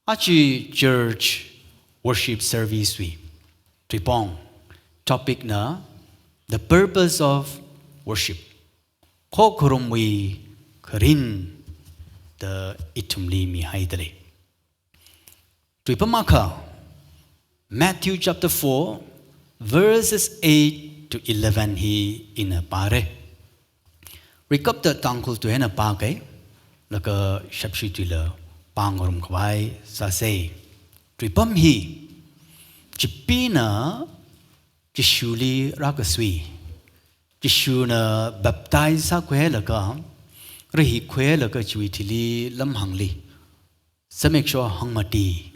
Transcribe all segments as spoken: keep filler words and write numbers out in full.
Aja church worship service wui tuipong topic na the purpose of worship. Khokharumwui kharin da ithumli mihaidalei. Tuipam akha, Matthew chapter four, verses eight to eleven hi ina pāra. Rikapta Tangkhul tui eina pākei, laga Shapshi tuila pāngarum khavai sāsei. Tuipam hi, Chipeena Jishuli rākasui, Jishuna baptize sākhuilaga, rahikhuilaga chiwui thili lamhāngli, zimiksho hangmati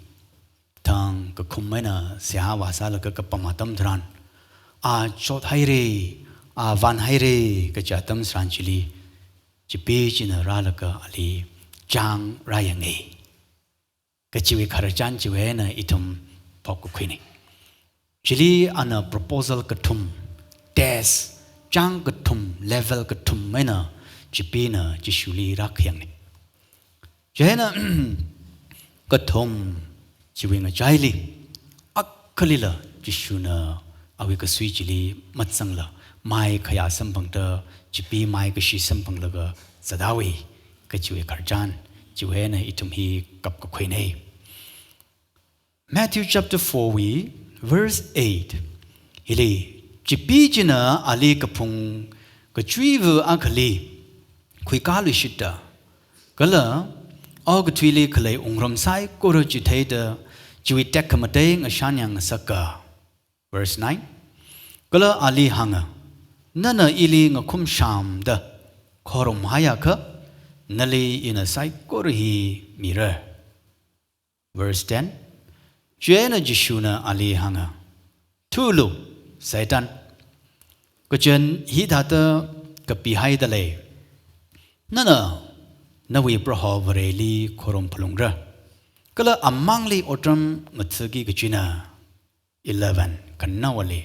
thang kakhum eina seihā vāsālaga kapam atam tharan, a chothaira, a vānhaira kaja atam tharan chili, Chipee china rālaga ali chāng rāyanga. Kachiwui khararchan chiwui eina ithum phokkakhuina. Chili ana proposal kathum, test, chāng kathum, level kathum eina Chipeena Jishuli rākhayangna. Chieina kathum chiwui ngachaili, akhalila Jishuna awui kasui chili matsangla, mai khayā samphangda, Chipee mai kashi samphanglaga zathaowa, kachiwui khararchan chiwui eina ithum hi kapkakhuina. Matthew chapter four wui verse eight. Hili, Chipee china ali kaphung kachuiva akhali khuikāluishitta, kala okathuili khalei wungram saikora chitheida, chiwui tekhamatei ngashan yang ngasaka. Verse nine. Kala ali hānga, "Nana ili ngakhumshamda khorumhaiakha, nali ina saikora hi mira." Verse ten. Chieina Jishuna ali hānga, "Thulu, Satan. Kachāng hithāda kapihaidalei, 'Nana nawui Proho Vareli khorum phalungra, kala amangli otram ngathaki kachina.'" Eleven. Khanaowali,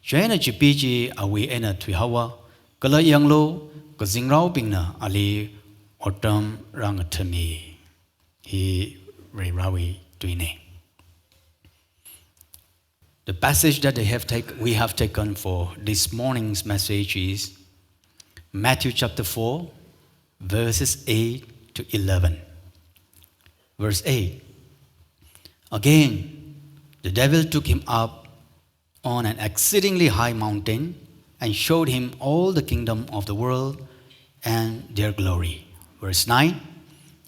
chieina Chipee chi awui eina thuihaowa, kala yanglu, kazingraobingna ali otram rāngathami. Hi Varewui tuina. The passage that they have take, we have taken for this morning's message is Matthew chapter four, verses eight to eleven. Verse eight. Again, the devil took him up on an exceedingly high mountain and showed him all the kingdom of the world and their glory. Verse nine.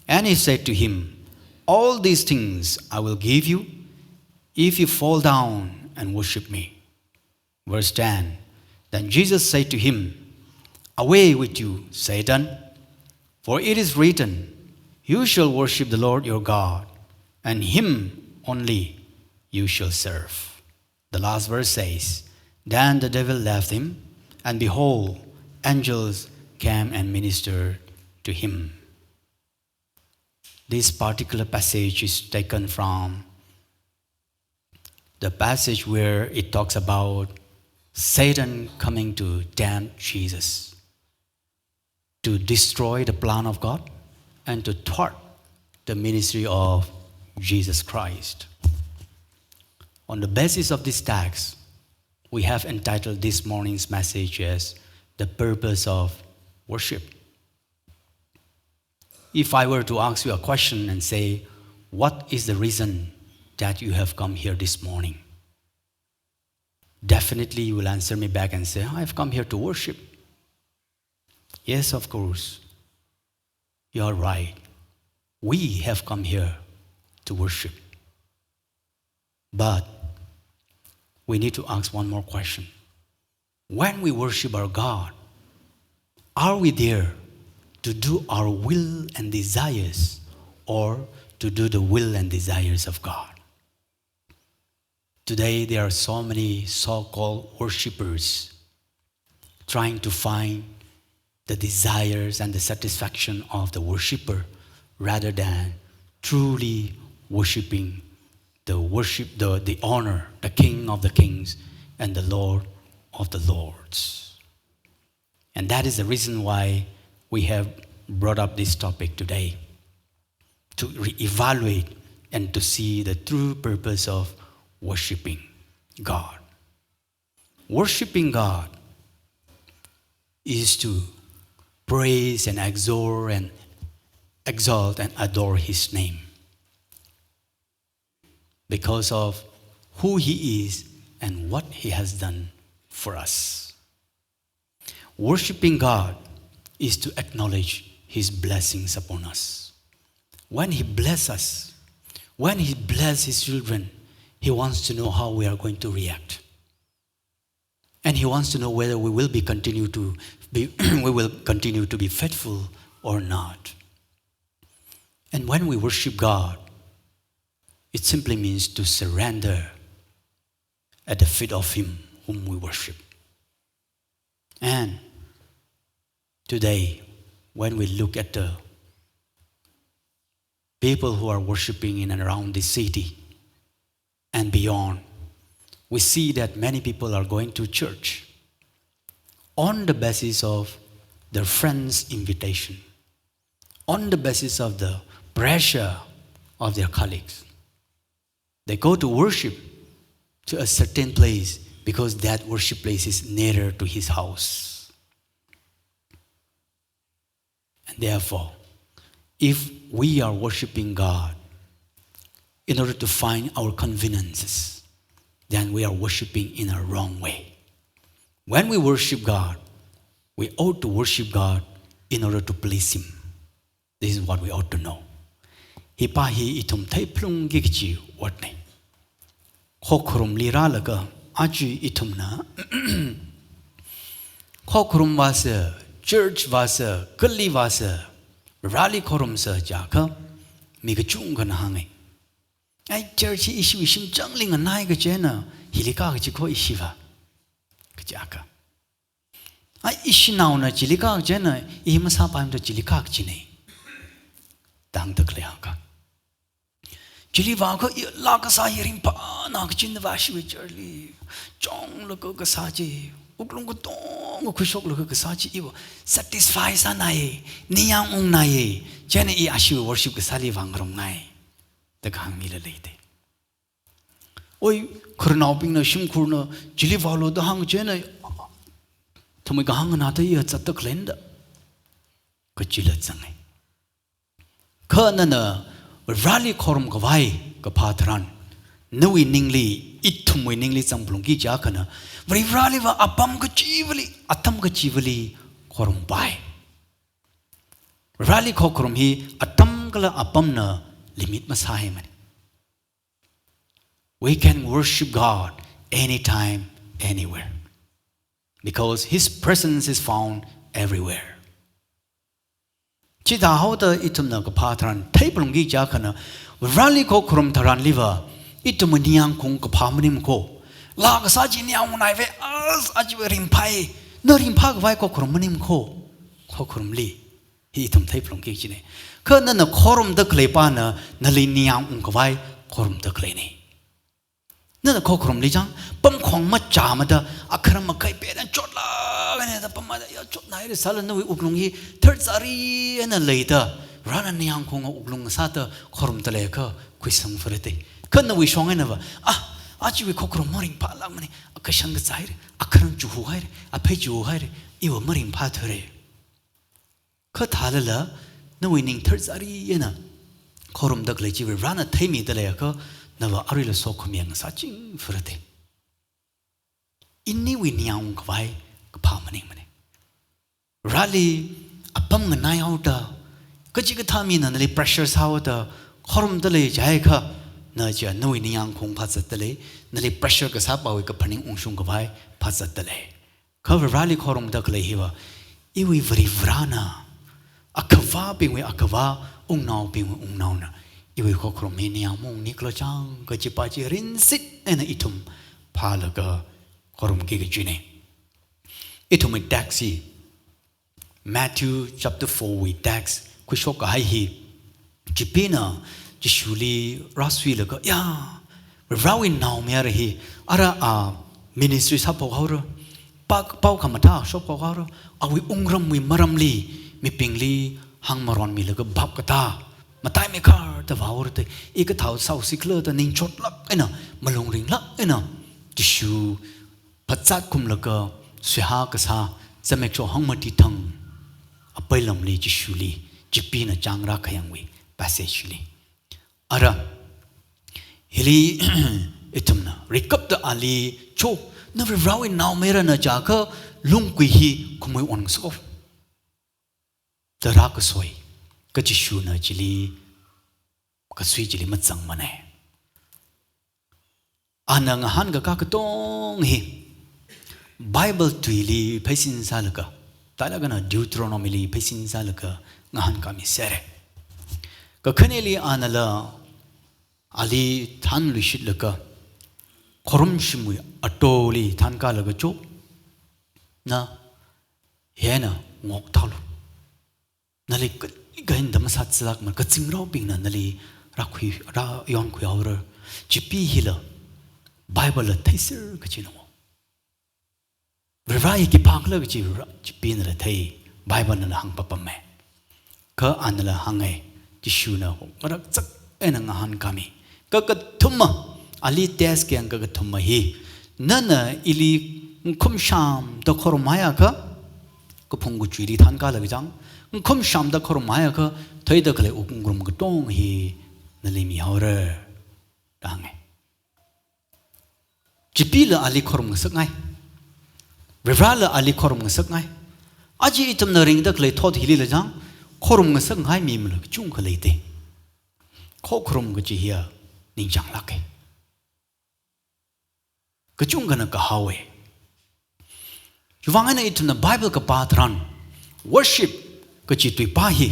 And he said to him, "All these things I will give you if you fall down and worship me." Verse ten. Then Jesus said to him, "Away with you, Satan, for it is written, 'You shall worship the Lord your God, and him only you shall serve.'" The last verse says, "Then the devil left him, and behold, angels came and ministered to him." This particular passage is taken from the passage where it talks about Satan coming to tempt Jesus, to destroy the plan of God and to thwart the ministry of Jesus Christ. On the basis of this text, we have entitled this morning's message as The Purpose of Worship. If I were to ask you a question and say, "What is the reason that you have come here this morning?" Definitely you will answer me back and say, "I have come here to worship." Yes, of course. You are right. We have come here to worship. But we need to ask one more question. When we worship our God, are we there to do our will and desires or to do the will and desires of God? Today, there are so many so-called worshippers trying to find the desires and the satisfaction of the worshipper rather than truly worshipping the worship, the, the honor, the King of the Kings and the Lord of the Lords. And that is the reason why we have brought up this topic today, to reevaluate and to see the true purpose of worshipping God. Worshipping God is to praise and exalt and exalt and adore His name because of who He is and what He has done for us. Worshipping God is to acknowledge His blessings upon us. When He bless us, when He bless His children, He wants to know how we are going to react. And He wants to know whether we will be continue to be, we will continue to be faithful or not. And when we worship God, it simply means to surrender at the feet of Him whom we worship. And today, when we look at the people who are worshiping in and around this city and beyond, we see that many people are going to church on the basis of their friends' invitation, on the basis of the pressure of their colleagues. They go to worship to a certain place because that worship place is nearer to his house. And therefore, if we are worshiping God in order to find our conveniences, then we are worshiping in a wrong way. When we worship God, we ought to worship God in order to please Him. This is what we ought to know. Hi pa hi ithum theiphalungki kachi otna. Khokharumli rālaga, aja ithumna khokharum vāsa, church vāsa, kali vāsa, Vareli khorumsa jiakha, mi kachungkhana hānga. Ai, church hi ishi shimchangli nganai kachina, hili kakachi kho ishiva, kajiakha. Ai, ishinaona chili kakachina, i masāpaimada chili kakachina, da hāngda khalei akha. Chili vākha i laa kasā hi ringphāna kachinva ishiwui church li. Chonglaga kasā chi, wuklung katonga khuishoklaga kasā chi iva satisfy sānai, ningyāng ungnai, chieina i ishiwui worship kasāli vāngarumngai, da kahāng mila leida. Oi, khararnaobingna, shimkhurna, chili vālu da hāng chieina, thamei kahāng nganāda i zatda khaleina da kachila zangngai. Kha nana Vareli khorum khavai kaphā tharan, nawui ningli, ithumwui ningli zangphalungki jiakhana, Vare, Vareliva apam kachivali, atam kachivali khorumpai. Vareli khokharum hi atam kala apamna limit masāhaimana. We can worship God anytime, anywhere, because His presence is found everywhere. Chithāhaoda ithumna kaphā tharan theiphalungki jiakhana, Vareli khokharum tharanliva ithumwui ningyāngkhaung kaphā maningmana kho. Laa kasā chi ningyāng ungnaiva, as, achiva ringphāi, na ringphā khavai khokharum maningmana kho. Khokharumli hi ithum theiphalungki kachina. Kha nana khorumda khaleipana nali ningyāng ung khavai khorumda khaleina. Nana khokharumli chang, pamkhong machāmada, akharam makhai pera chotlāk eina da pamda, ya chotnai re sāla nawui wuklung hi tharzari eina leida, Varena ningyāngkhaunga wuklung sāda khorumda leiakha khuisang fara te. Kha nawui shong einava, ah, achiwui khokharum maringphālākmana, akashan kazāhaira, akharam chuhuhaira, aphei chuhuhaira, iva maringphāthuira. Kha thālala, nawui ning tharzari eina khorumda khalei chiwui Varena theimida leiakha, nava aruila sokhami ngasāching fara te. Iniwui ningyāng ung khavai kaphā maningmana. Vareli apam nganaihaoda, kachikathā mina nali pressure sāhaoda khorumda lei jiakha, na chi nawui ningyāngkhaung phāzatda lei, nali pressure kasāpawui kaphaning ungshung khavai phāzatda lei. Kha Vareli khorumda khalei hiva, iwui Vare Varena, akhavābingwui Akhavā, wungnaobingwui Wungnaona, iwui khokharum hi ningyāng maungni khala chang kajipa chi rinsit eina ithum phālaga khorumki kachina. Ithumwui text hi, Matthew chapter four wui text khuishok kahai hi, Chipeena Jishuli rāsuilaga, ya, Varewui naomayara hi, ara a ministry sāphok haora, pa-, pao khamathā shokphok haora, awui wungramwui maramli mibingli hāngmaronmilaga bhap katā Mataimeikhar da vāhaora te, i kathao sāusi khala da ningchotlāk eina, malung ringlāk eina, Jishu phazat khumlaga, suihā kasā, zimiksho hangmati thang, apei lamli Jishuli, Chipeena chāng rākhayangwui passage li. Ara, hili ithumna, rikapta ali, cho, na Varivarāwui naomeira na jiakha, lungkui hi khumui onsok da rākasoi, kha Jishuna chili, kasui chili mazangmana. Ana ngahānkakā katong hi, Bible tuili pheisin sālaga, thālakha ana Deuteronomy li pheisin sālaga, ngahānkāmi sāra. Kakhaneli anala, ali thanluishitlaga, khorumshimwui atoli thankālaga cho, na, hi eina ngoktālu. Nali ka, kahinda masātsilākmana, kazingraobingna nali rākhui, rāyonkhui haora. Chipee hila, Bible la theiser kachina mo. Varivarā hi khipākhala kachi ra, Chipeena la thei, Bible nala hāngpapama. Kha anala hānga, Jishuna ngarakchak eina ngahānkāmi. Kakathuma, ali test kayang kakathuma hi, nana ili ngkhum shāmda khorumhaiakha, kaphung kachuili thankālaga chang, ngkhum shāmda khorumhaiakha, theida khalei wuklungrum katong hi nali mihaora, da hānga. Chipeela ali khorumngasakngai. Varivarāla ali khorumngasakngai. Aja ithumna ringda khalei thot hilila chang, khorumngasakngai mi mala kachungkha leite. Khokharum kachi hiya ningchānglāka. Kachungkhana kahaowa. Chiwuivang eina ithumna Bible kapā tharan, worship kachi tuipā hi,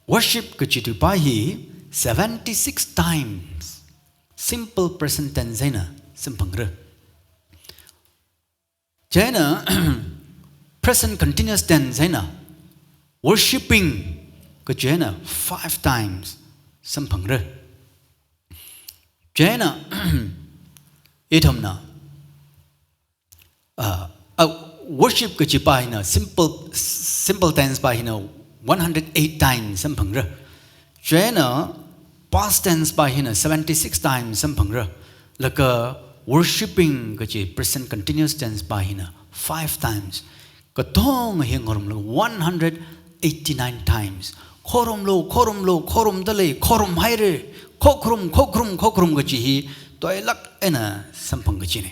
worship kachi tuipā hi seventy-six times simple present tense eina samphangra. Chieina present continuous tense eina worshipping kachi eina five times samphangra. Chieina ithumna, uh, uh, worship kachi pā hina simple, simple tense pā hina one hundred eight times samphangra. Chieina past tense pā hina seventy-six times samphangra. Laga worshipping kachi present continuous tense pā hina five times. Katonga hi ngarumlaga one hundred eighty-nine times. Khorumlu, khorumlu, khorumda lei, khorumhaira, khokharum, khokharum, khokharum kachi hi toilāk eina samphang kachina.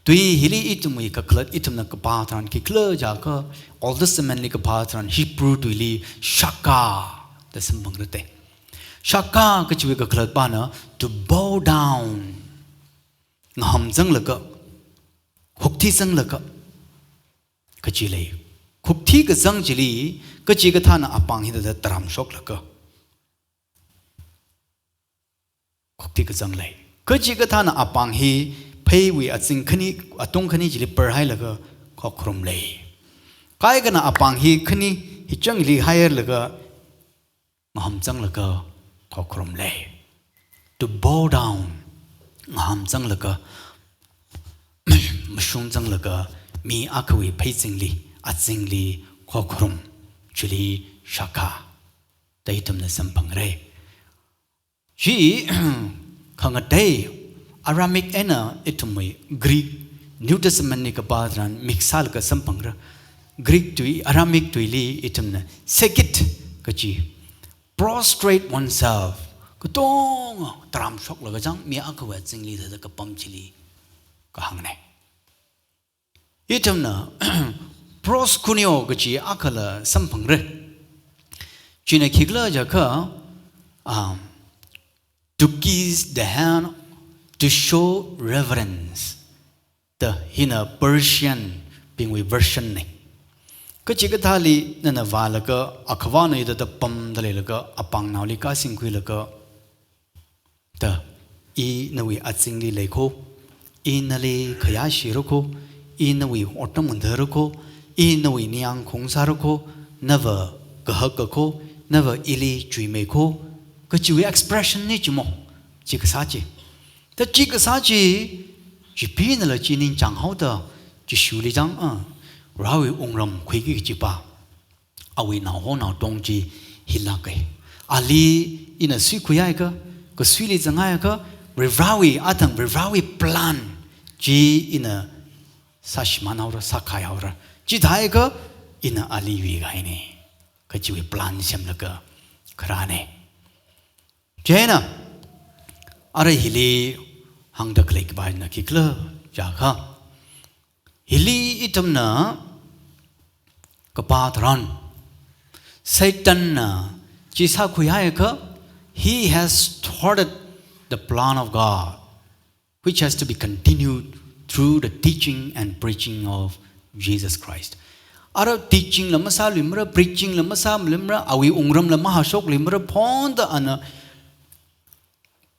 Tui hili ithumwui kakhalat ithumna kapā tharan khikhala jiakha, Old Testament li kapā tharan Hebrew tuili shakah da samphangra te. Shakah kachiwui kakhalat pāna to bow down. Ngaham zanglaga, hukthi zanglaga, kachi lei. Hukthi kazang chili, kachikathāna apāng hi thāda taram shoklaga, hukthi kazang lei. Kachikathāna apāng hi pheiwui azing khani, atung khani chili parhailaga khokharum lei. Kaikhana apāng hi khani, hichangli hairlaga, ngaham zanglaga khokharum lei. To bow down, ngaham zanglaga, mashung zanglaga, mi akhawui pheizingli, azingli khokharum, chili shakah da ithumna samphangra. Chi khangatei Aramaic eina ithumwui Greek, New Testament li kapā tharan mix sālaga samphangra. Greek tui, Aramaic tuili ithumna sekit kachi, prostrate oneself, katonga taram shoklaga chang mi akhawui azingli thāda kapam chili kahāngna. Ithumna proskuneo kachi akhala samphangra. China khikhala jiakha, um, to kiss the hand to show reverence da hina Persian bingwui version na. Kachikathāli nana vālaga, akhavā nui thāda pamda leilaga, apāngnaoli kāsingkhuilaga, da, i nawui azingli lei kho, i nali khayāshira kho, i nawui otram nganāra kho, i nawui ningyāng khong sāra kho, nava kahaka kho, nava ili chuimei kho, kachiwui expression na chi mo, chi kasā chi. Da chi kasā chi, Chipeena la chi ningchāng haoda, Jishuli chang, a, Varewui wungram khuiki kachi pā, awui naoho naotong chi hilāka. Ali ina suikhuihaiakha, kasuili zanghaiakha, Varivarāwui, athang Varivarāwui plan chi ina sāshimānhaora, sākhaihaora. Chithākha ina ali yuikahaina kajiwui plan semlaga kharāna. Chieina, arui hili hāngda khalei kapaina khikhala jiakha, hili ithumna kapā tharan, Satanna chi sākhuihaiakha, he has thwarted the plan of God, which has to be continued through the teaching and preaching of Jesus Christ. Ara teaching la masāluimara, preaching la masāluimara, awui wungramla mahāshokluimara, phonda ana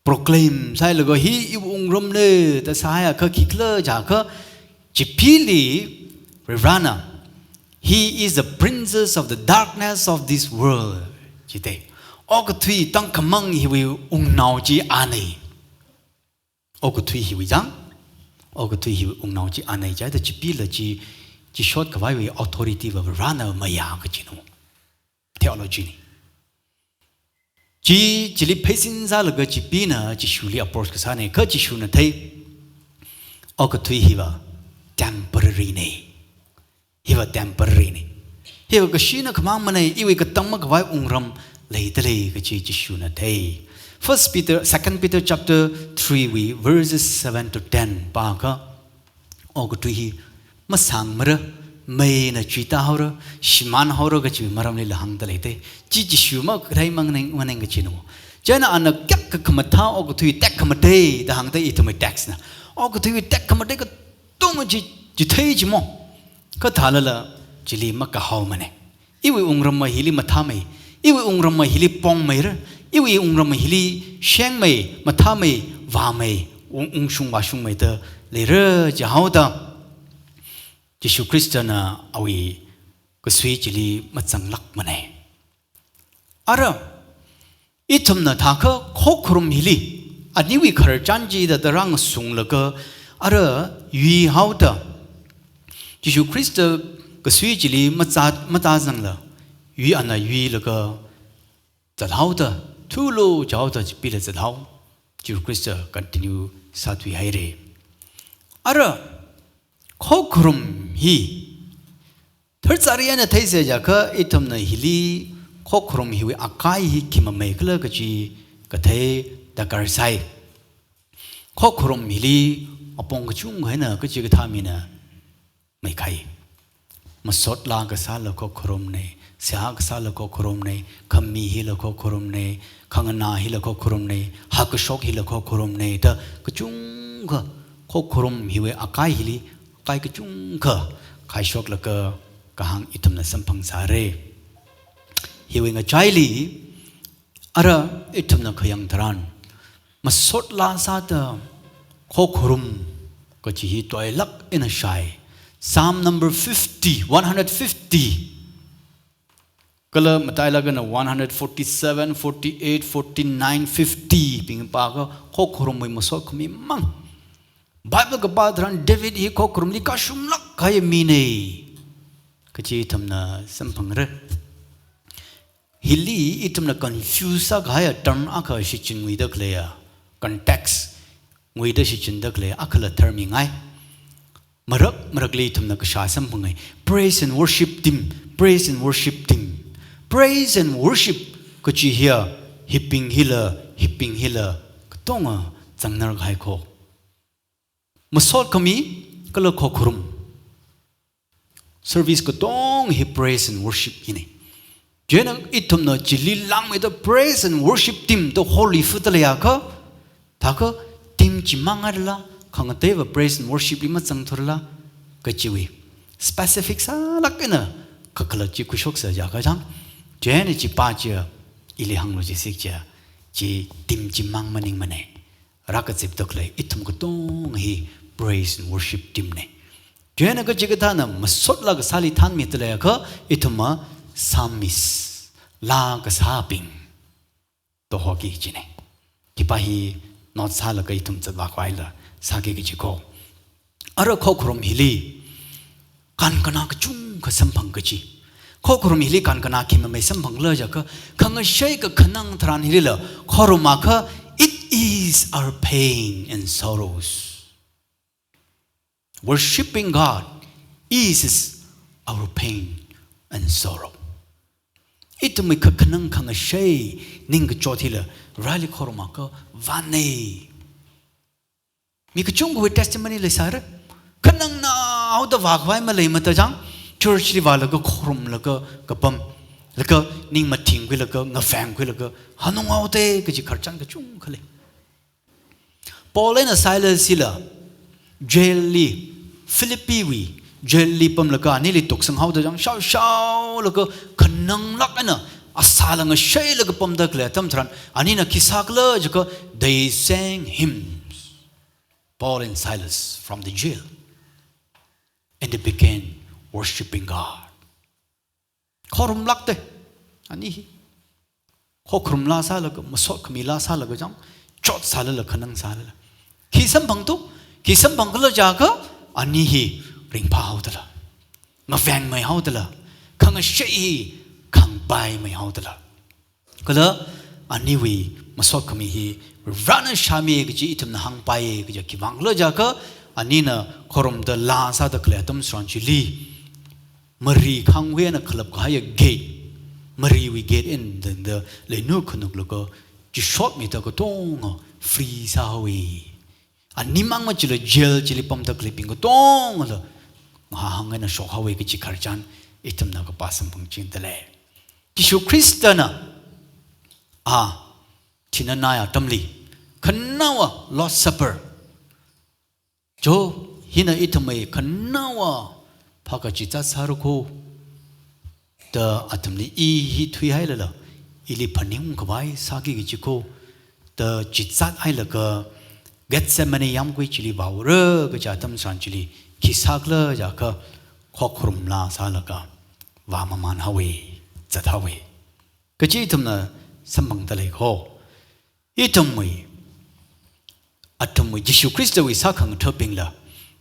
proclaim sāhailaga hi iwui wungramna da sāhaiakha khikhala jiakha, Chipeeli Varivarāna, "He is the princess of the darkness of this world," jite. Okathui tangkhamang hiwui wungnao chi ana. Okathui hiwui zang, okathui hiwui wungnao chi ana jihaida Chipeela chi, chi shotkhavaiwui authority va Varivarāna mayā kajina. Theology na. Chi, chili pheisin sālaga Chipeena Jishuli approach kasāna, kha Jishuna thei, okathui hiva temporary na. Hiva temporary na. Hiva kashina khamang mana, iwui katang makhavai wungram leidalei kaji Jishuna thei. First Peter, Second Peter chapter three wui verses seven to ten pāakha, okathui hi masangmara, meina chuitāhaora, shimānhaora kaji maramlila hāngda leite. Chi Jishu makathei mangneng, maneng kajina. Chieina ana kayākha khamathā okathui tekhamatei da hāngda ithumwui text na. Okathui tekhamatei katonga chi, chithei chi mo. Kha thālala chili makahaomana. Iwui wungramva hili mathāmei, iwui wungramva hili pongmeira, iwui wungramva hili shengmei, mathāmei, vāmei, wung, wungshung vāshungmei da leira jihaoda, Jishu Khristana awui kasui chili mazanglākmana. Ara, ithumna thākha khokharum hili, aniwui khararchan chida tara ngasunglaga, ara yuihaoda, Jishu Khrista kasui chili maza, matazangla, yui ana yuilaga zathaoda, thulu jihaoda Chipeela zathao, Jishu Khrista continue sāthuihaira. Ara, khokharum hi, tharchari eina theisa jiakha ithumna hili khokharum hiwui akai hi khi mameikhala kaji kathei darkar sai. Khokharum hili apong kachungkha eina kachikathā mina meikhai. Masot laa kasāla khokharumna, seihā kasāla khokharumna, khami hila khokharumna, khanganā hila khokharumna, hākashok hila khokharumna da kachungkha khokharum hiwui akai hili, akai kachungkha khaishoklaga kahāng ithumna samphangsāra. Hiwui ngachaili, ara ithumna khayang tharan, masot laa sāda khokharum kaji hi toilāk eina shai. Psalm number fifty, one hundred fifty. Kala matailāk eina one hundred forty-seven, forty-eight, forty-nine, fifty bing pāakha khokharumwui masot khami mang. Bible kapā tharan David hi khokharumli kashunglāk kahai mina kaji ithumna samphangra. Hili ithumna confuse sākahaiya term akha shichin nguida khaleiya, context nguida shichinda khalei akhala term mingai. Marak marakli ithumna kashā samphangai. Praise and worship team, praise and worship team. Praise and worship kaji hiya, hibing hila, hibing hila, katonga zangnar kahai kho. Masot khami kala khokharum. Service katong hi praise and worship hina. Chieina ithumna chili langmeida praise and worship team da holi futa leiakha, thākha team chi mangarla, khangateiva praise and worship li mazangthurla, kajiwui specific sālāk eina kakhalat chi khuishoksa jiakha chang. Chieina chi pā chiya ili hānglu jisik chiya, chi team chi mang maningmana. Rākazipda khalei ithum katong hi praise and worship team na. Chieina kachikathāna masot laa kasāli thanmida leiakha ithumva psalmist, laa kasābing da hoki jina. Khipā hi note sālaga ithum zatvā khuila sāki kaji kho. Ara khokharum hili kankhanā kachungkha samphang kaji. Khokharum hili kankhanā khi mamei samphangkhala jiakha, khangashei kakhanang tharan hilila, khorum akha, it is our pain and sorrows. Worshipping God eases our pain and sorrow. Ithumwui kakhanang khangashei ningkachot hila, Vareli khorum akha vānei. Mi kachungkhawui testimony leisāra. Khanangnaoda vākhavai maleimada chang, church li vālaga khorumlaga kapam, laga ning mathingkhuilaga, ngavengkhuilaga, hanunghaoda kaji khararchan kachungkha lei. Paul eina Silas hila jail li, Philippi wui jail li pamlaga anili tuksanghaoda chang, shaoshaolaga khananglāk eina asāla ngasheilaga pamda khalei atam tharan, anina khi sākhala jiakha, they sang hymns, Paul and Silas, from the jail, and they began worshipping God. Khorumlākda, ani hi. Khokharumla sālaga, masot khamila sālaga chang, chotsālala, khanangsālala. Khi samphangtu, khi samphangkhala jiakha, ani hi ringphāhaodala, ngavengmeihaodala, khangashei hi khangpaimeihaodala. Kala aniwui masot khami hi Varena shāmi kaji ithumna hāngpai kaja khiwuivangkhala jiakha, anina khorumda laa sāda khalei atam tharan chili, mari khangwui eina khalap kahaiya gate, mariwui gate eina tangda leinu khanuk laga chishotmida katonga free sāhaowa. Animang machila jail chili pamda khaleibing katongala ngahānghai eina shokhaowa kaji khararchan ithumna kapā samphangchingda lei. Jishu Khristana, a, thinanai atamli, khanaowa Lord's Supper. Jo, hina ithumwui khanaowa phākachizat sāra kho, da athumli i hi thuihailala, ili phaningkhavai sāki kaji kho, da chizathailaga Gethsemane yamgui chili vāura kaja atam tharan chili khi sākhala jiakha, khokharumla sālaga vāmamānhaowa, zathaowa kaji ithumna samphangda lei kho. Ithumwui, athumwui Jishu Khristawui sākhangathabingla,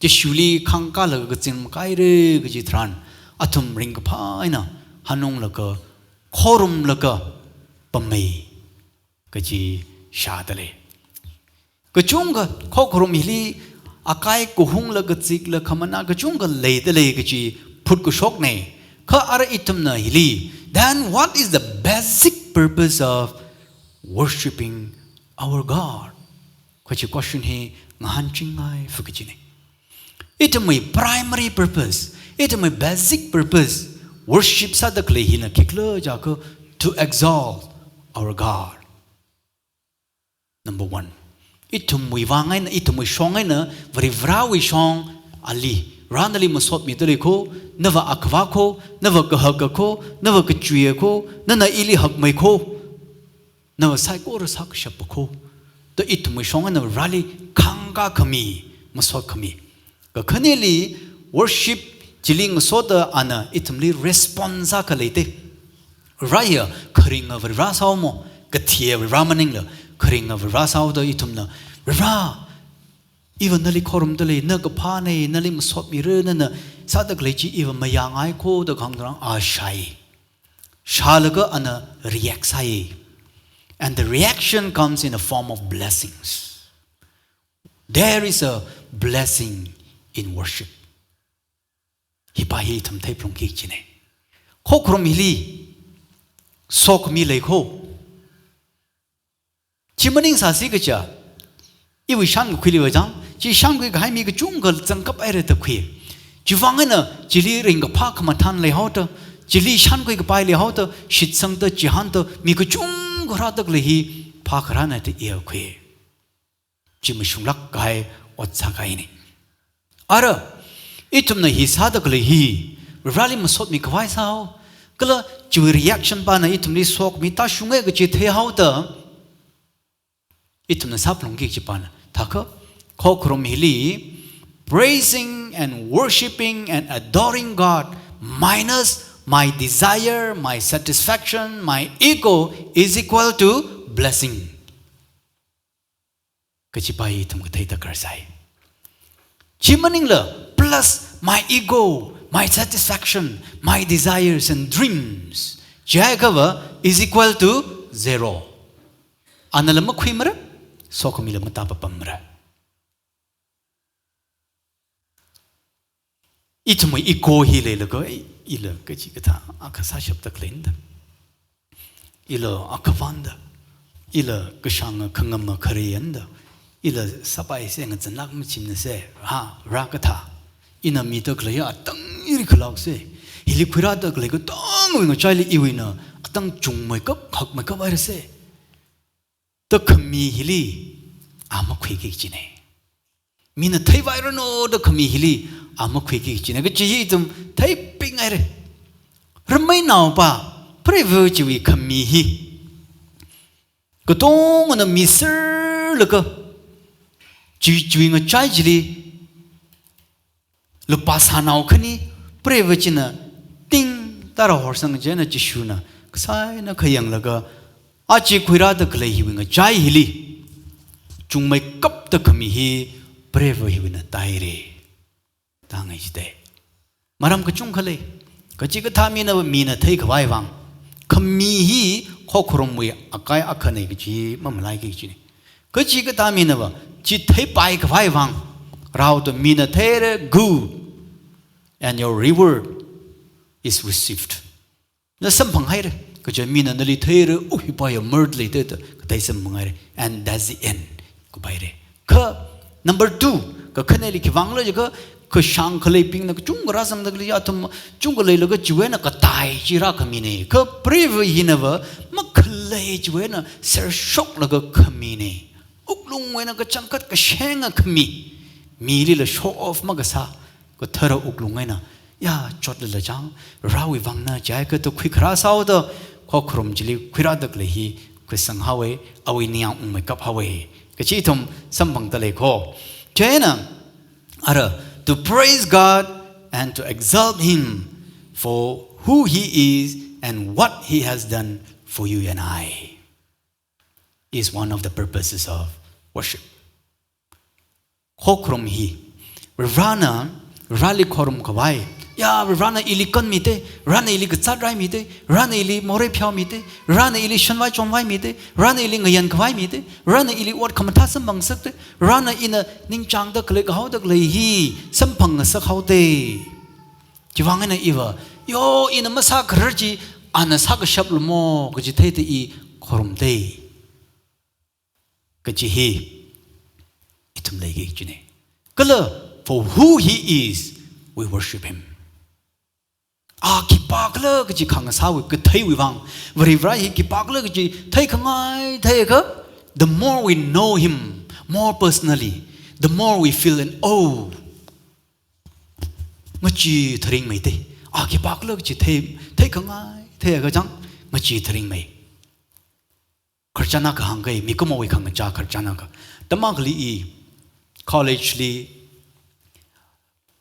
Jishuli khangkālaga kazing makaira kaji tharan, athum ringkaphā eina hanunglaga, khorumlaga pammei kaji shāda lei. Kachungkha khokharum hili akai kahungla kazikla khamanā kachungkha leida lei kaji phutkashokna. Kha ara ithumna hili, then what is the basic purpose of worshipping our God? Kaji question hi ngahānchingngai fu kajina. Ithumwui primary purpose, ithumwui basic purpose, worship sāda khalei hina khikhala jiakha, to exalt our God. Number one. Ithumwui vang eina, ithumwui shong eina, Varivarawui shong ali, Vara nali masotmida lei kho, nava akhava kho, nava kahaka kho, nava kachuiya kho, nana ili hakmei kho, nava saikora sākashapa kho, da ithumwui shong eina Vareli khangkā khami, masot khami. Kakhaneli worship chili ngasoda ana ithumli response sākhalei te. Vara hiya kharinga Varivara sāhaomo, kathiya Varivara maningla, kharinga Varivara sāhaoda ithumna, Varivara, iva nali khorumda lei, na kaphāna, nali masotmira, nana sāda khalei chi iva mayāngai kho da kahāng tharan a shāi. Shālaga ana react sāi. And the reaction comes in a form of blessings. There is a blessing in worship. Hipa hi ithum theiphalungki kajina. Khokharum hili sokhami lei kho. Chi maning sāsi kaja, iwui shankakhuili vāzang, chi shankakhui kahai mi kachungkha zangkaphaira da khui. Chiwuivang eina chili ringkaphā khamathān leihaoda, chili shankhui kapai leihaoda, shitsangda, chihānda, mi kachungkha rāda khalei hi phākharāna da iya khui. Chi mashunglāk kahai ot sākahaina. Ara, ithumna hi sāda khalei hi, Vareli masotmi khavai sāhao, kala chiwui reaction pana ithumli sokhami tāshunga kaji theihaoda, ithumna sāphalungki kaji pana, thākha, khokharum hili, praising and worshipping and adoring God minus my desire, my satisfaction, my ego is equal to blessing. Kajipa hi ithum kathei darkar sai. Chi maningla plus my ego, My satisfaction, my desires and dreams, chiakha va is equal to zero. Anala makhuimara, sokhamila matapapamara. Ithumwui ego hi leilaga, ei, ila kachikathā akha sāshapda khaleina da. Ila akhavāna da. Ila kashānga khangama kharei eina da. Ila sāpaisa, ngazanlāk machimnasa, ha, rā kathā. Ina mida khaleiya atang ili khalaosa. Hili khuirāda khalei katongwui ngachaili iwuina atang chungmeikap, hakmeikap hairasa da khami hili a makhuiki kachina. Mina theivairanu da khami hili a makhuiki kachina. Kachi hi ithum theiping haira. Rameinaopa, preiva chiwui khami hi katongana miserlaga, chi, chiwui ngachai chili lupā sānao khani, preiva china ting tara horsang chieina Jishuna kasā eina khayanglaga, aja khuirāda khalei hiwui ngachai hili chungmeikapda khami hi preiva hiwuina tāhaira da hānga jida. Maram kachungkha lei. Kachikathā mina, mina theikhavai vang khami hi khokharumwui akai akhana kachi mamalaiki kachina. Kachikathā mina va chi theipaikhavai vang rāhaoda, mina theira, go, and your reward is received. Na samphang haira. Kaja mina nali theira, oh, hipāya merit leida da, kathei samphang haira. And that's the end. Kuphaira. Kha number two, kakhaneli khiwuivangla jiakha, kashāng khaleibingna kachungkha rāzangda khalei athum chungkha leilaga chiwui eina katei chi rākhamina. Kha preiva hina va makhalei chiwui eina sershoklaga khamina. Wuklungwui eina kachangkhat kashenga khami. Milila show off makasā, kathara wuklung eina, ya, chotlala chang, Varewui vangna chiakha da khuikharā sāhaoda, khokharum chili khuirāda khalei hi khuisang haowa, awui ningyāng ungmeikap haowa kachi ithum samphangda lei kho. Chieina, ara, to praise God and to exalt Him for who He is and what He has done for you and I is one of the purposes of worship. Khokharum hi, Varena, Vareli khorumkhavai. Ya, Varena ili kanmida, Varena ili kazāt raimida, Varena ili morei pheomida, Varena ili shanvai chonvaimida, Varena ili ngayankhavai mida, Varena ili ot khamathā samphangsakda, Varena ina ningchāngda khalei, kahaoda khalei hi samphangngasak haoda. Chiwuivang eina iva, yo, ina masākharar chi ana sākashap lamo kaji theida i khorumda kaji hi ithum leiki kachina. Kala, for who He is, we worship Him. A khipākhala kaji khangasāwui katheiwui vang, Varivara hi khipākhala kaji theikhangai theiakha, the more we know Him more personally, the more we feel in awe. Ngachee tharingmeida. A khipākhala kaji thei, theikhangai theiakha chang, ngachee tharingmei. Khararchan akha hāngkei, mikumowui khangachā khararchan akha. Tamakhali i college li,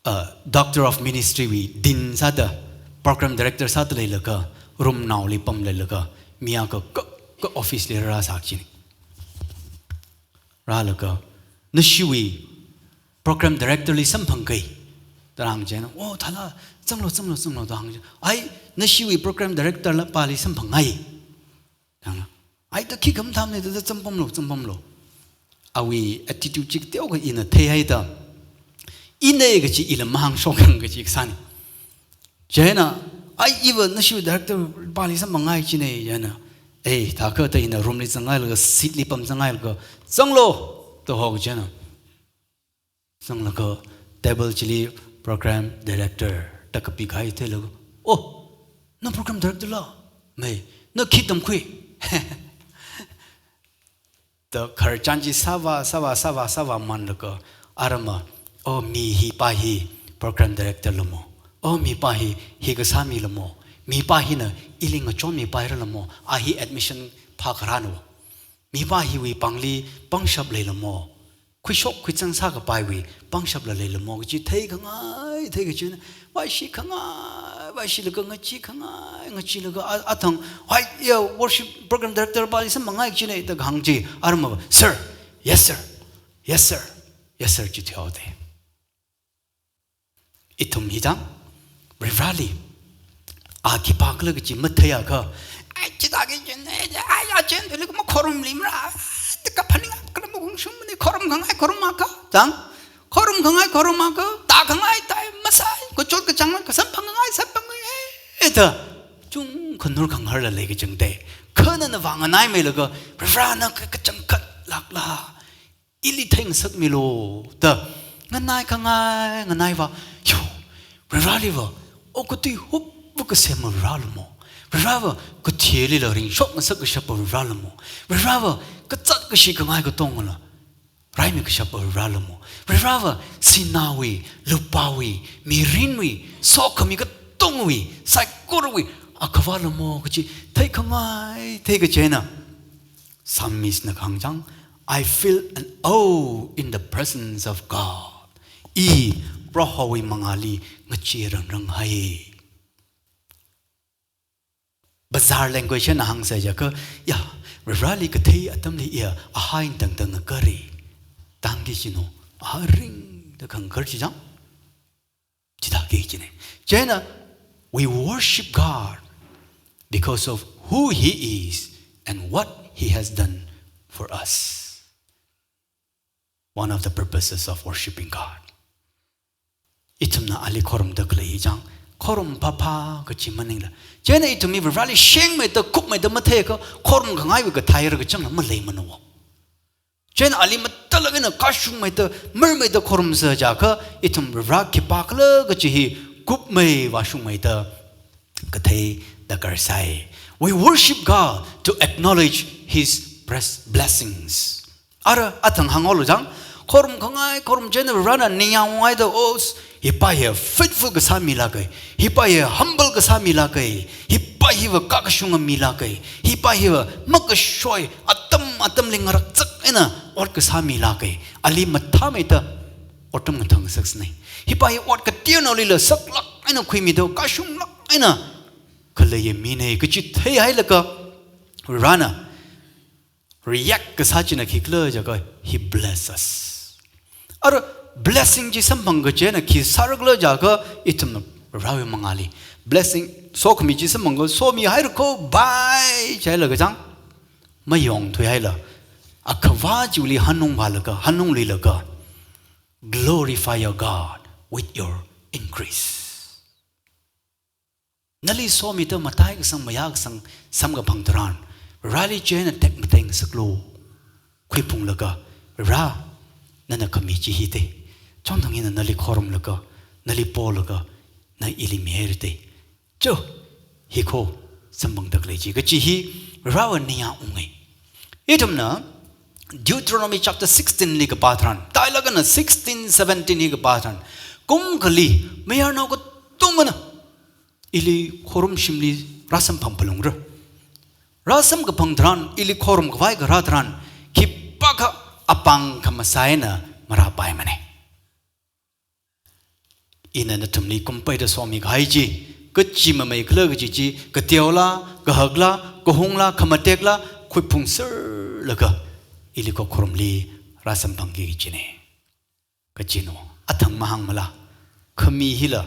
uh, Doctor of Ministry wui dean sāda, program director sāda leilaga, room naoli pamleilaga, mi akha ka, ka office li rāsā kachina. Rālaga, nashiwui program director li samphangkei da hāng chieina, oh, thāla, zanglu, zanglu, zanglu da hāng chieina, ai, nashiwui program director la pāli samphangngai da hāng. Ai, da khi khamathāmana da, da zangpamlu, zangpamlu. Awui attitude chi teokha ina theihaida, ina kaji ila mahāngshok yang kaji kasāna. Chieina, ai, iva nashiwui director pāli samphangngai kachina, chieina, ei, thākha da ina room li zanghailaga, seat li pamzanghailaga, zanglu da hok chieina, zanglaga table chili program director da kapikahai theilaga, oh, na program director la? Mei, na khi tamkhui? Da khararchan chi sāvā, sāvā, sāvā, sāvāmanlaga, arama, oh, mi hipā hi program director lamo. Oh, mipā hi, hi kasā mi lamo. Mipā hina ili ngachonmipaira lamo. A hi admission phākharāna. Mipā hiwui pāngli pangshap lei lamo. Khuishok khuizang sākapaiwui pangshapla lei lamo kaji theikhangai, thei kachina, vaishikhangai, vaishilaga ngacheekhangai, ngacheelaga a, athang, hai, ya, worship program director pāli samphangngai kachina da kahāng chi, arama va, sir, yes sir, yes sir, yes sir chi thuihaoda. Ithum hi chang, Varivarali a khipākhala kachi matheiakha, ai, chithāki chine, ai, achān thuli makhorum limra, tika phaning kala maungshungmane, khorum khangai khorumakha, chang, khorum khangai khorumakha, tā khangai tāi masai, kachot kachāng, kasamphang khangai samphang, eh, da, chungkha nur khangarla leikachangda, kha nana vānganaimeilaga, Varivara na ka-, kachangkhat lākla, ili theingasakmilu, da, nganai khangai, nganaiva, yo, Varivaraliva, okathui hupva kasem Varivaralamo, Varivarava, kathilila ringshok ngasak kashapva Varivaralamo, Varivarava, kazat kashi khangai katongla raimi kashapva Varivaralamo, Varivarava, sināwui, lupāwui, mirinwui, sokhami katongwui, saikorawui Akhavālamo kachi thei khangai, thei kachina. Psalmist na kahāng chang, "I feel an awe in the presence of God." I Prohowui mangāli ngachee rangranghai. Bazaar language na hāngsa jiakha, ya, Varivarali kathei atamli iya ahai tangtang ngakari, tangki chino, aha ringda khangkar chi chang. Chithāki chine. Chieina, we worship God because of who He is and what He has done for us. One of the purposes of worshiping God. Ithumna ali khorumda khalei chang, khorum phāphā kachi maningla. Chieina ithumwui Varivarali shengmeida, kupmeida matheiakha, khorum khangaiwui kathei ra kachangla maleimana wo. Chieina ali matālāk eina kashungmeida, marmeida khorumsa jiakha, ithum Varivara khipākhala kachi hi kupmei vāshungmeida kathei darkar sai. We worship God to acknowledge His pres-, blessings. Ara athang hānghaolu chang, khorum khangai, khorum chieina Varivarana ningyāng ungaida, o, s-, hipā hi faithful kasā milāka, hipā hi humble kasā milāka, hipā hiva kakashunga milāka, hipā hiva makashoi, atam atamli ngarakzak eina ot kasā milāka, ali mathāmeida otram ngathang saksana. Hipā hi ot kateonaolila saklāk eina khuimida, kashunglāk eina khaleiya mina kachi theihailaga, Varivarana react kasā china khikhala jiakha, He bless us. Ara blessing chi samphang kachina khi sārakhala jiakha, ithumna Varivarawui mangāli blessing, sokhami chi samphangakha, somihairakho, bye, chihailaga chang, mayong thuihaila, Akhavā chiwuili hanungvālaga, hanungluilaga, glorify your God with your increase. Nali somida mataikasang mayākasang samkaphang tharan, Vareli chieina tekmatei ngasaklu. Khuiphunglaga, Vare, nana khami chi hi te. Chonthang ina nali khorumlaga, nali polaga, na ili mihaira te. Cho, hi kho samphangda khalei chi kachi hi Varewui ningyāng ungai. Ithumna Deuteronomy chapter sixteen li kapā tharan, tailāk eina sixteen, seventeen hi kapā tharan, kum akhali mayarnao katongana ili khorumshimli rāsamphang phalungra. Rāsamkaphang tharan, ili khorum khavai kharā tharan, khipākha apāng khamasai eina marāpaimana. Ina nathumli kumpeida somikahai chi, kachi mameikhala kaji chi, kateola, kahakla, kahungla, khamatekla, khuiphungserlaga, ili khokhorumli rāsamphangki kajina. Kachina, athang mahāngmala, khami hila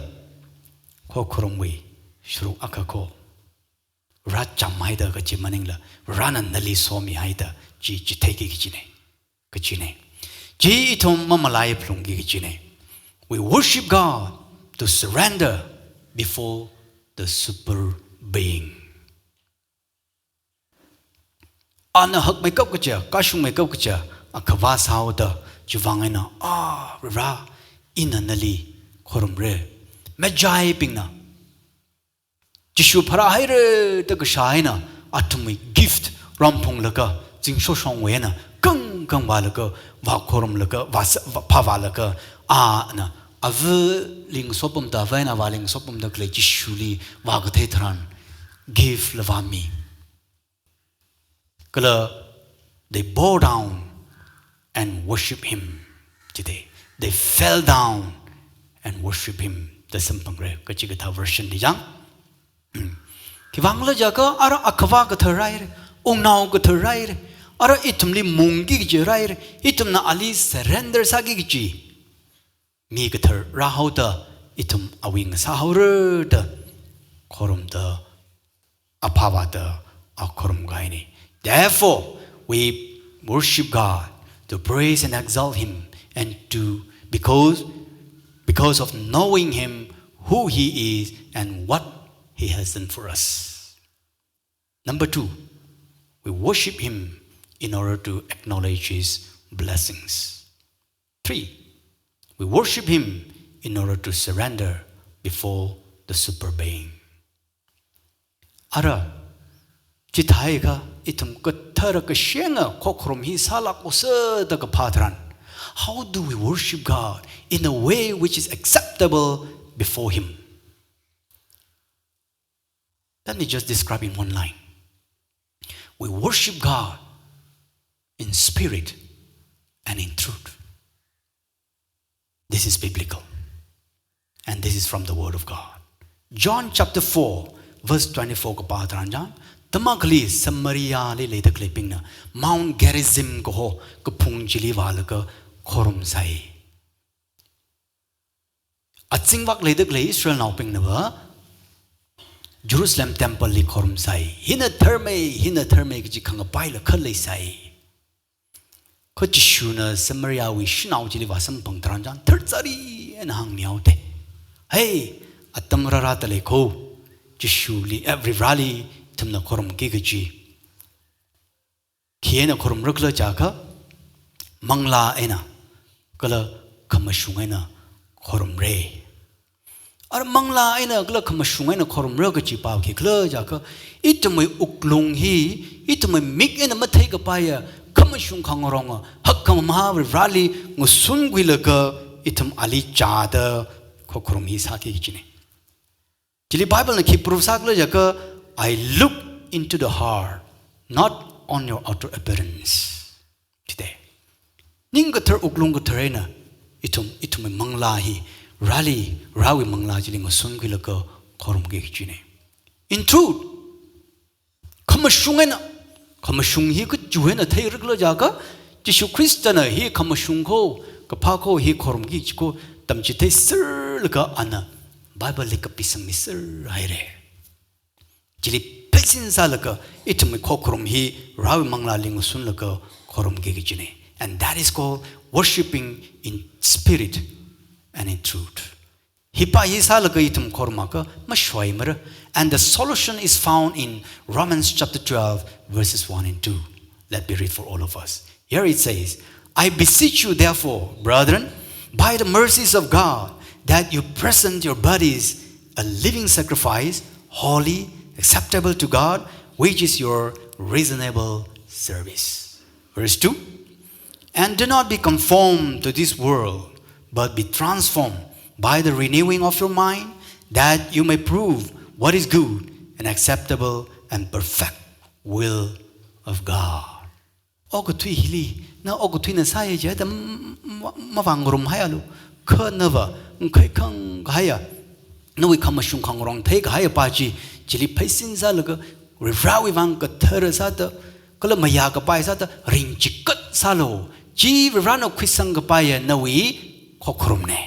khokhorumwui sharuk akha kho. Vare chāmhaida kachi maningla, Varena nali somihaida chi chitheiki kajina. Kajina. Chi ithum mamalai phalungki kajina. We worship God to surrender before the super being. Ana hakmeikap kaja, kashungmeikap kaja, Akhavā sāhaoda, chiwuivang eina, ah, Vare, ina nali khorumra. Magi bingna Jishu pharāhaira da kashā eina, athumwui gift ramphunglaga, zingshoshongwui eina, kangkang vālaga, vākhorumlaga, vā sa-, vā, phāvālaga, ana, avali ngasopamda, avā eina avali ngasopamda khalei Jishuli vākathei tharan, gift la vāmi. Kala, they bow down and worship him. Chithāda, they fell down and worship him. Da samphangra, kachikathā version li chang. Khiwuivangkhala jiakha, ara Akhavā kathar haira, wungnao kathar haira, ara ithumli mungki kaji haira, ithumna ali surrender sāki kaji mi kathar rāhaoda, ithum awui ngasāhaora da khorumda, aphāvāda akhorum kahaina. Therefore, we worship God to praise and exalt Him and to, because, because of knowing Him, who He is, and what He has done for us. Number two, we worship Him in order to acknowledge His blessings. Three, we worship Him in order to surrender before the super being. Ara, chithākha ithum kathara kashenga khokharum hi sālākhaosa da kaphā tharan, how do we worship God in a way which is acceptable before Him? Let me just describe in one line. We worship God in spirit and in truth. This is biblical. And this is from the Word of God. John chapter four, verse twenty-four kapā tharan chān, tamakhali Samaria li leida khaleibingna Mount Gerizim kaho kaphung chili vālaga khorumsai. Azingvak leida khalei Israelnaobingnava Jerusalem temple li khorumsai. Hina tharmei, hina tharmei kaji khangapaila kha leisai. Kha Jishuna Samariawui shanao chili vāsamphang tharan chān, tharchari eina hāngmihaoda, "Hey, atam rārada lei kho, Jishuli, eh, Varivarali ithumna khorumki kaji. Khi eina khorumra khala jiakha, manglā eina kala khamashung eina khorumra." Ara manglā eina kala khamashung eina khorumra kaji pao khikhala jiakha, ithumwui wuklung hi, ithumwui mik eina matheikapaiya khamashung khangaronga hakkhamahā Varivarali ngasunkhuilaga ithum ali chāda khokharum hi sāki kajina. Chili Bible na khi proof sākhala jiakha, "I look into the heart, not on your outer appearance." Chithāda, ning kathar wuklung kathar eina ithum, ithumwui manglā hi Vareli, Varewui manglā chili ngasunkhuilaga khorumki kajina. In truth, khamashung eina, khamashung hi kachi eina theira khala jiakha, Jishu Khristana hi khamashung kho, kaphā kho, hi khorumki kaji kho tamchitheisālaga ana Bible li kapisangmiser haira. Chili pheisin sālaga ithumwui khokharum hi Varewui manglāli ngasunlaga khorumki kajina. And that is called worshipping in spirit and in truth. Hi pa hi sālaga ithum khorumakha mashoimara. And the solution is found in Romans chapter twelve, verses one and two. Let me read for all of us. Here it says, "I beseech you, therefore, brethren, by the mercies of God, that you present your bodies a living sacrifice, holy, acceptable to God, which is your reasonable service." Verse two, "And do not be conformed to this world, but be transformed by the renewing of your mind, that you may prove what is good and acceptable and perfect will of God." Okathui hili, na okathuina sāya jida m-, m-, mavāngarumhaialu, kha nava ngakhaikhang kahaiya, nawui khamashung khangarong theikahaiya pa chi, chili pheisin sālaga, Varewui vang kathara sāda, kala mayākapai sāda, ringchikat sālu. Chi Varena khuisangkapaiya nawui khokharumna.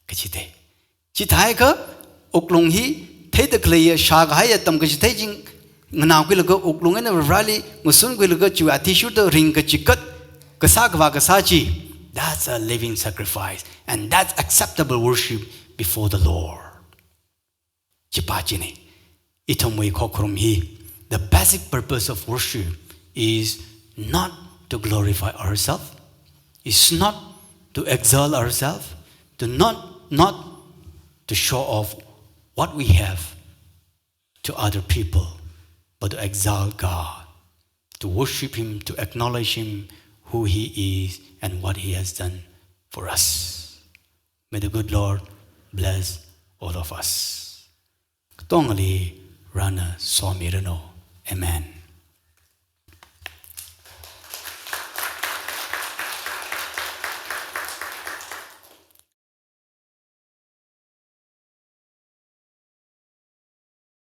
Kachithei. Chithākha, wuklung hi theida khaleiya shākahaiya tamkachithei chi nganākhuilaga wuklung eina Vareli ngasunkhuilaga chiwui athishurda ringkachikat kasā kavā kasā chi, that's a living sacrifice, and that's acceptable worship before the Lord. Chi pa china. Ithumwui khokharum hi, the basic purpose of worship is not to glorify ourselves, is not to exalt ourselves, to not, not to show off what we have to other people, but to exalt God, to worship Him, to acknowledge Him, who He is, and what He has done for us. May the good Lord bless all of us. Katongali Varena somiranu. Amen.